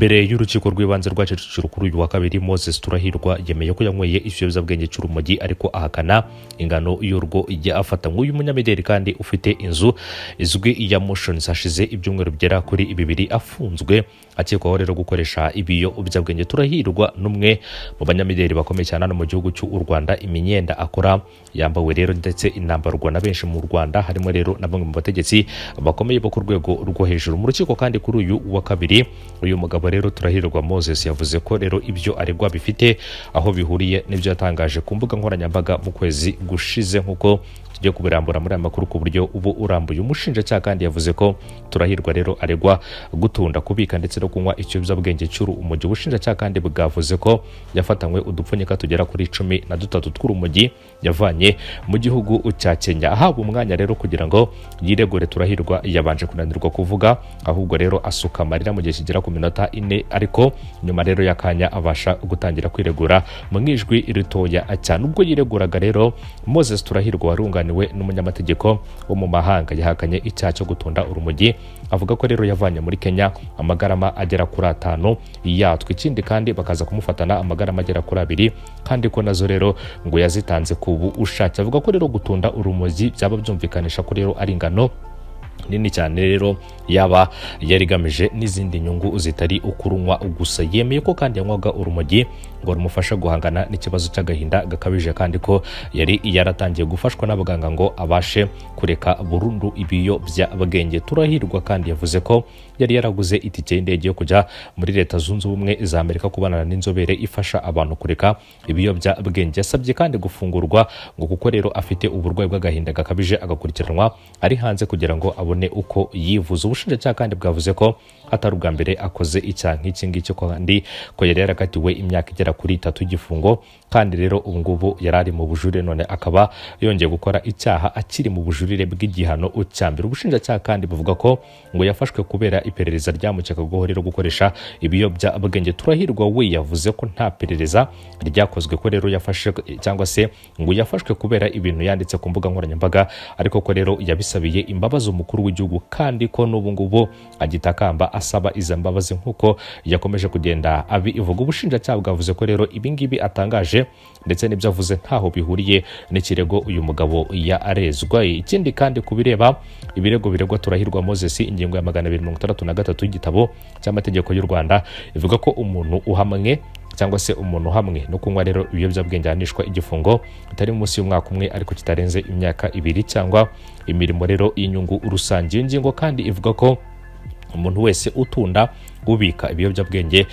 Imbere y'urukiko rw'ibanze rwa Kicukiro kuri uyu wa kabiri, Moses Turahirwa yemeye ko yanyweye ikiyobyabwenge cy'urumogi, ariko ahakana ingano y'urwo afata. Nk'uyu munyamideli kandi ufite inzu izwi ya Moshions, hashize ibyumweru bigera kuri bibiri afunzwe akekwaho rero gukoresha ibiyobyabwenge. Turahirwa n'umwe mu banyamideli bakomeye cyane hano mu gihugu cy'u Rwanda. Imyenda akora yambawe rero ndetse inambarwa na benshi mu Rwanda, harimo rero na bamwe mu bategetsi bakomeye bo ku rwego rwo hejuru. Mu rukiko kandi kuri uyu wa kabiri, uyu mugabo rero Turahirwa Moses yavuze ko rero ibyo aregwa bifite aho bihuriye n'ibyo yatangaje ku mbuga nkoranyambaga mu kwezi gushize, nk'uko tugiye kubirambura muri aya makuru ku buryo ubu urambuye. Umushinjacyaha kandi yavuze ko Turahirwa rero aregwa gutunda, kubika ndetse no kunywa ikiyobyabwenge cy'urumogi. Ubushinjacyaha kandi bwavuze ko yafatanywe udupfunyika tugera kuri 13 tw'urumogi yavanye mu gihugu cya Kenya. Ahabwa umwanya rero kugira ngo yiregure, Turahirwa yabanje kunanirwa kuvuga, ahubwo rero asuka amarira mu gihe kigera ku minota 4, ariko nyuma rero y'akanya abasha gutangira kwiregura mu ijwi ritoya cyane. Ubwo yireguraga rero, Moses Turahirwa warunganiwe n'umunyamategeko wo mu mahanga yahakanye icyaha cyo gutunda urumogi, avuga ko rero yavanye muri Kenya amagarama agera kuri 5 yatwe. Ikindi kandi bakaza kumufatana amagarama agera kuri 2, kandi ko nazo rero ngo yazitanze ku bushake. Avuga ko rero gutunda urumogi byaba byumvikanisha ko rero ari ingano nini cyane rero yaba yarigamije n'izindi nyungu zitari ukurunywa gusa. Yemeye ko kandi yanywaga urumogi ngo rumufashe guhangana n'ikibazo cy'agahinda gakabije, kandi ko yari yaratangiye gufashwa n'abaganga ngo abashe kureka burundu ibiyobyabwenge. Turahirwa kandi yavuze ko yari yaraguze itike y'indege yo kujya muri Leta Zunze Ubumwe za Amerika kubonana n'inzobere ifasha abantu kureka ibiyobyabwenge. Yasabye kandi gufungurwa ngo kuko rero afite uburwayi bw'agahinda gakabije, agakurikiranwa ari hanze kugira ngo abone uko yivuza. Ubushinjacyaha kandi bwavuze ko atari ubwa mbere akoze icyaha nk'iki ngiki, kandi ko yari yarakatiwe imyaka igera kuri 3 y'igifungo, kandi rero ubu ngubu yari ari mu bujurire, none akaba yongeye gukora icyaha akiri mu bujurire bw'igihano cya mbere. Ubushinjacyaha kandi buvuga ko ngo yafashwe kubera iperereza ryamukekagaho rero gukoresha ibiyobyabwenge. Turahirwa we yavuze ko nta perereza ryakozwe, ko rero yafashe cyangwa se ngo yafashwe kubera ibintu yanditse ku mbuga nkoranyambaga, ariko ko rero yabisabiye imbabazi umukuru w'igihugu, kandi ko n'ubu ngubu agitakamba asaba izo mbabazi nk'uko yakomeje kugenda abivuga. Ubushinjacyaha bwavuze ko rero ibingibi atangaje ndetse n'ibyo avuze ntaho bihuriye n'ikirego uyu mugabo yarezwa. Ikindi kandi kubireba ibirego biregwa Turahirwa Moses, ingingo ya 263 y'igitabo cy'amategeko y'u Rwanda ivuga ko umuntu uhamwe cyangwa se umuntu hamwe no kunywa rero ibiyobyabwenge ahanishwa igifungo kitari munsi y'umwaka umwe ariko kitarenze imyaka 2 cyangwa imirimo rero y'inyungu rusange. Iyo ngingo kandi ivuga ko umuntu wese utunda, ubika ibiyobyabwenge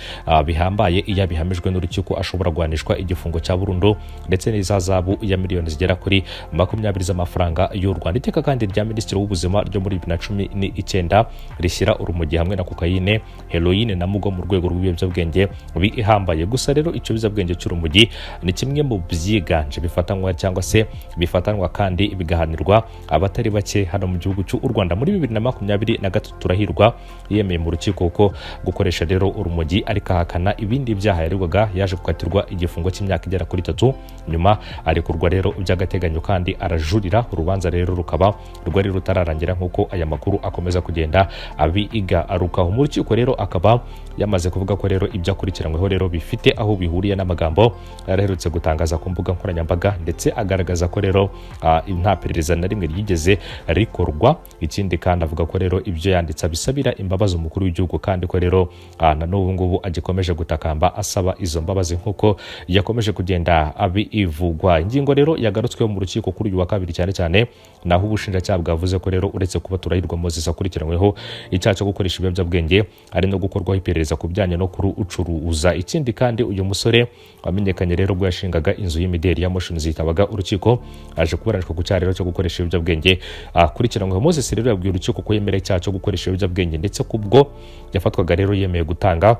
bihambaye iyo bihamijwe n'urukiko ashobora guhanishwa igifungo cya burundu ndetse n'izazabu ya miliyoni zigera kuri 20 z'amafaranga y'u Rwanda. Iteka kandi rya Minisitiri w'Ubuzima ryo muri 2019 rishyira urumogi hamwe na kokayine, heroine na mugo mu rwego rw'ibiyobyabwenge bihambaye. Gusa rero icyo biyobyabwenge cy'urumogi ni kimwe mu byiganje bifatanwa cyangwa se bifatanwa kandi bigahanirwa abatari bake hano mu gihugu cy'u Rwanda. Muri 2023 Turahirwa yemeye mu rukiko ko gukoresha rero urumogi, ariko ahakana ibindi byaha yaregwaga. Yaje gukatirwa igifungo cy'imyaka igera kuri 3, nyuma arekurwa rero by'agateganyo kandi arajurira. Urubanza rero rukaba rwari rutararangira nk'uko aya makuru akomeza kugenda abiga arukaho. Mu rukiko rero akaba yamaze kuvuga ko rero ibyo akurikiranyweho rero bifite aho bihuriye n'amagambo yaraherutse gutangaza ku mbuga nkoranyambaga, ndetse agaragaza ko rero nta perereza na rimwe ryigeze rikorwa. Ikindi kandi avuga ko rero ibyo yanditse abisabira imbabazi umukuru w'igihugu, kandi ko rero na n'ubu ngubu agikomeje gutakamba asaba izo mbabazi nk'uko yakomeje kugenda abivugwa. Ingingo rero yagarutsweho mu rukiko kuri uyu wa kabiri cyane cyane naho ubushinjacyaha bwavuze ko rero uretse kuba Turahirwa Moses akurikiranyweho icyaha cyo gukoresha ibiyobyabwenge, ari no gukorwaho iperereza ku bijyanye no kurucuruza. Ikindi kandi uyu musore wamenyekanye rero ubwo yashingaga inzu y'imideli ya Moshions yitabaga urukiko, aje kuburanishwa ku cyaha rero cyo gukoresha ibiyobyabwenge akurikiranyweho. Moses rero yabwiye urukiko ko yemera icyaha cyo gukoresha ibiyobyabwenge, ndetse kubwo yafatwaga rero yemeye gutanga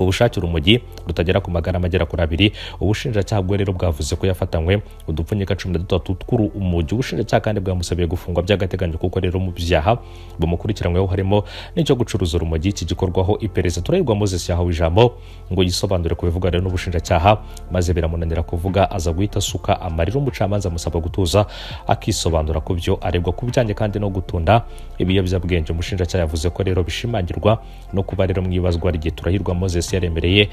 ku bushake urumogi rutagera ku magarama agera kuri 2. Ubushinjacyaha bwo rero bwavuze ko yafatanywe udupfunyika 13 tw'urumogi. Ubushinjacyaha kandi bwamusabiye gufungwa by'agateganyo kuko rero mu byaha bumukurikiranyweho harimo n'icyo gucuruza urumogi iki gikorwaho iperereza. Turahirwa Moses yahawe ijambo ngo yisobanure ku bivugwa rero n'ubushinjacyaha, maze biramunanira kuvuga, aza guhita asuka amarira. Umucamanza amusaba gutuza akisobanura ku byo aregwa ku bijyanye kandi no gutunda ibiyobyabwenge. Umushinjacyaha yavuze ko rero bishimangirwa no kuba rero mu ibazwa rye Turahirwa Moses yaremereye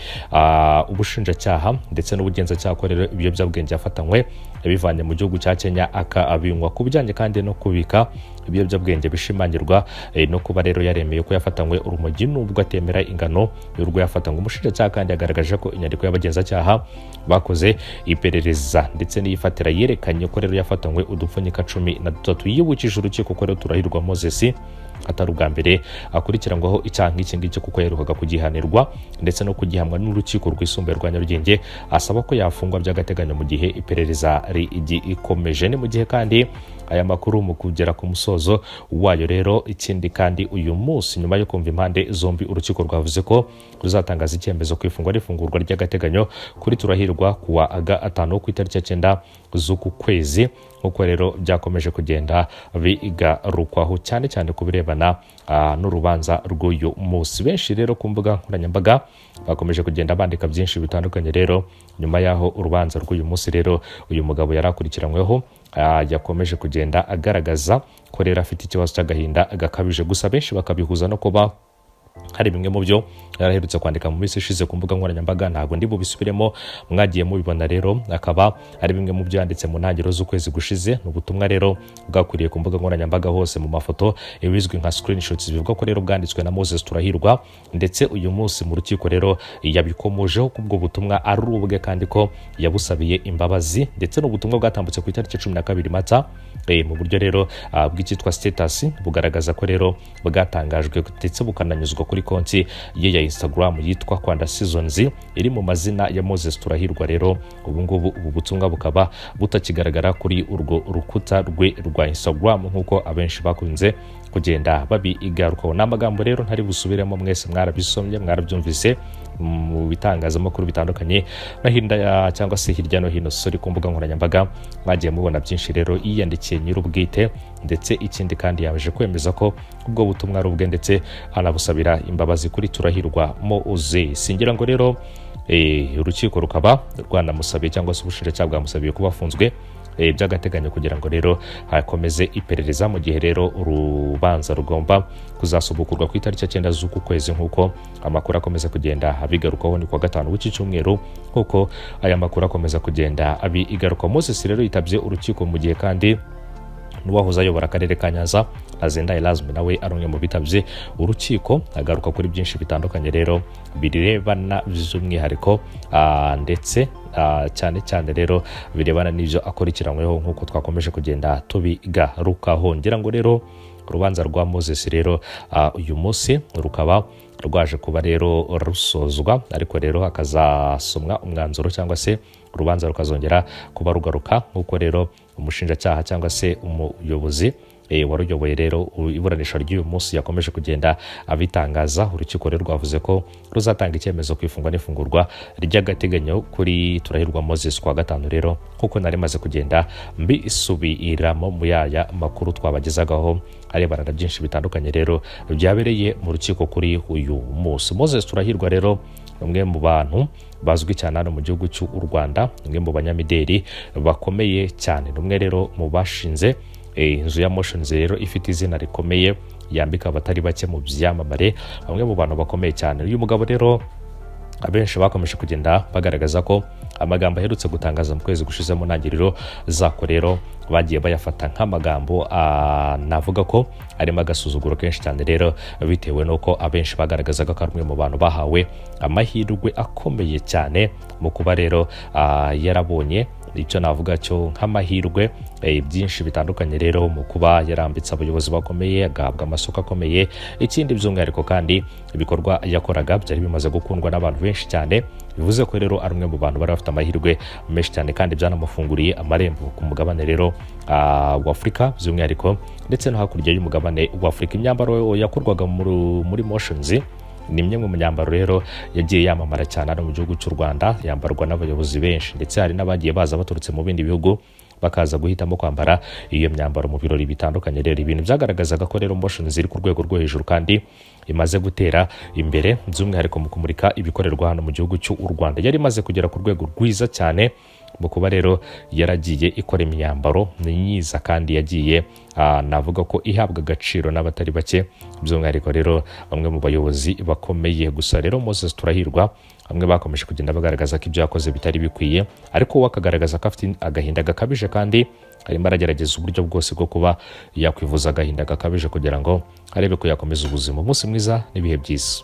ubushinjacyaha ndetse n'ubugenzacyaha ko rero ibiyobyabwenge yafatanywe yabivanye mu gihugu cya Kenya akabinywa. Ku bijyanye kandi no kubika ibiyobyabwenge bishimangirwa no kuba rero yaremeye ko yafatanywe urumogi nubwo atemera ingano y'urwo yafatanywe. Umushinjacyaha kandi yagaragaje ko inyandiko y'abagenzacyaha bakoze iperereza ndetse n'iyifatira yerekanye ko rero yafatanywe udupfunyika 13. Yibukije urukiko ko rero Turahirwa Moses atari ubwa mbere akurikirangwaho icyaha nk'iki ngiki kuko yaherukaga kugihanirwa ndetse no kugihamwa n'urukiko rwisumbuye rwa Nyarugenge, asaba ko yafungwa by'agateganyo mu gihe iperereza rigikomeje. Ni mu gihe kandi aya makuru mu kugera ku musozo wayo rero, ikindi kandi uyu munsi nyuma yo kumva impande zombi, urukiko rwavuze ko ruzatangaza icyemezo ku ifungwa n'ifungurwa ry'agateganyo kuri Turahirwa kuwa 5 ku itariki ya 9 z'uku kwezi, nk'uko rero byakomeje kugenda bigarukwaho cyane cyane ku birebana n'urubanza rw'uyu munsi. Benshi rero ku mbuga nkoranyambaga bakomeje kugenda bandika byinshi bitandukanye rero nyuma y'aho urubanza rw'uyu munsi rero uyu mugabo yarakurikiranyweho yakomeje kugenda agaragaza ko rero afite ikibazo cy'agahinda gakabije. Gusa benshi bakabihuza no kuba hari bimwe mu byo yaraherutse kwandika mu minsi ishize ku mbuga nkoranyambaga, ntabwo ndi bubisubiremo, mwagiye mubibona rero, akaba ari bimwe mu byo yanditse mu ntangiriro z'ukwezi gushize. Ni ubutumwa rero bwakwiriye ku mbuga nkoranyambaga hose mu mafoto, ibizwi nka screenshots, bivuga ko rero bwanditswe na Moses Turahirwa, ndetse uyu munsi mu rukiko rero yabikomojeho ko ubwo butumwa ari ubwe kandi ko yabusabiye imbabazi, ndetse n'ubutumwa bwatambutse ku itariki 12 Mata mu buryo rero bw'icyitwa status, bugaragaza ko rero bwatangajwe ndetse bukananyuzwa kuri konti ye ya Instagram yitwa Kwanda Seasons iri mu mazina ya Moses Turahirwa. Rero ubu ngubu ubu butumwa bukaba butakigaragara kuri urwo rukuta rwe rwa Instagram nk'uko abenshi bakunze kugenda babigarukaho. N'amagambo rero ntari busubiremo, mwese mwarabisomye mwarabyumvise mu bitangazamakuru bitandukanye no hirya cyangwa se hirya no hino sori ku mbuga nkoranyambaga mwagiye mubona byinshi rero yiyandikiye nyir'ubwite, ndetse ikindi kandi yaje kwemeza ko ubwo butumwa ari ubwe ndetse anabusabira imbabazi kuri Turahirwa Moses. Singira ngo rero urukiko rukaba rwanamusabiye cyangwa se ubushinjacyaha bwamusabiye kuba afunzwe by'agateganyo kugira ngo rero hakomeze iperereza, mu gihe rero urubanza rugomba kuzasubukurwa ku itariki ya 9 z'uku kwezi nk'uko amakuru akomeza kugenda abigarukaho. Ni kuwa 5 w'iki cyumweru nk'uko aya makuru akomeza kugenda abigarukaho. Moses rero yitabye urukiko mu gihe kandi n'uwahoze ayobora akarere ka Nyanza Azenda Erasme nawe ari umwe mu bitabye urukiko, agaruka kuri byinshi bitandukanye rero birebana by'umwihariko ndetse cyane cyane rero birebana n'ibyo akurikiranyweho nk'uko twakomeje kugenda tubigarukaho. Ngira ngo rero urubanza rwa Moses rero uyu munsi rukaba rwaje kuba rero rusozwa, ariko rero hakazasomwa umwanzuro cyangwa se urubanza rukazongera kuba rugaruka nk'uko rero umushinjacyaha cyangwa se umuyobozi waruyoboye rero iburanisha ry'uyu munsi yakomeje kugenda abitangaza. Urukiko rero rwavuze ko ruzatanga icyemezo ku ifungwa n'ifungurwa ry'agateganyo kuri Turahirwa Moses kuwa 5 rero nk'uko nari maze kugenda mbisubiramo mu yaya makuru twabagezagaho arebana na byinshi bitandukanye rero byabereye mu rukiko kuri uyu munsi. Moses Turahirwa rero umwe mu bantu bazwi cyane hano mu gihugu cy'u Rwanda, umwe mu banyamideli bakomeye cyane, umwe rero mu bashinze inzu ya Moshions rero ifite izina rikomeye yambika abatari bake mu byamamare, bamwe mu bantu bakomeye cyane. Uyu mugabo rero abenshi bakomeje kugenda bagaragaza ko amagambo aherutse gutangaza mu kwezi gushize mu ntangiriro zako rero bagiye bayafata nk'amagambo navuga ko arimo agasuzuguro kenshi cyane rero, bitewe n'uko abenshi bagaragazaga ko ari umwe mu bantu bahawe amahirwe akomeye cyane mu kuba rero yarabonye icyo navuga cyo nk'amahirwe byinshi bitandukanye rero mu kuba yarambitse abayobozi bakomeye, agahabwa amasoko akomeye. Ikindi by'umwihariko kandi ibikorwa yakoraga byari bimaze gukundwa n'abantu benshi cyane, bivuze ko rero ari umwe mu bantu bari bafite amahirwe menshi cyane kandi byanamufunguriye amarembo ku mugabane rero wa Afurika by'umwihariko ndetse no hakurya y'umugabane wa Afurika. Imyambaro yakorwaga muri Moshions Ni imwe mu myambaro rero yagiye yamamara cyane hano mu gihugu cy'u Rwanda, yambarwa n'abayobozi benshi, ndetse hari n'abagiye baza baturutse mu bindi bihugu bakaza guhitamo kwambara iyo myambaro mu birori bitandukanye. Rero ibintu byagaragazaga ko rero Moshions iri ku rwego rwo hejuru kandi imaze gutera imbere, by'umwihariko mu kumurika ibikorerwa hano mu gihugu cy'u Rwanda. Yari imaze kugera ku rwego rwiza cyane mu kuba rero yaragiye ikora imyambaro myiza kandi yagiye navuga ko ihabwa agaciro n'abatari bake, by'umwihariko rero bamwe mu bayobozi bakomeye. Gusa rero Moses Turahirwa bamwe bakomeje kugenda bagaragaza ko ibyo yakoze bitari bikwiye, ariko we akagaragaza ko afite agahinda gakabije kandi arimo aragerageza uburyo bwose bwo kuba yakwivuza agahinda gakabije kugira ngo arebe ko yakomeza ubuzima. Umunsi mwiza n'ibihe byiza.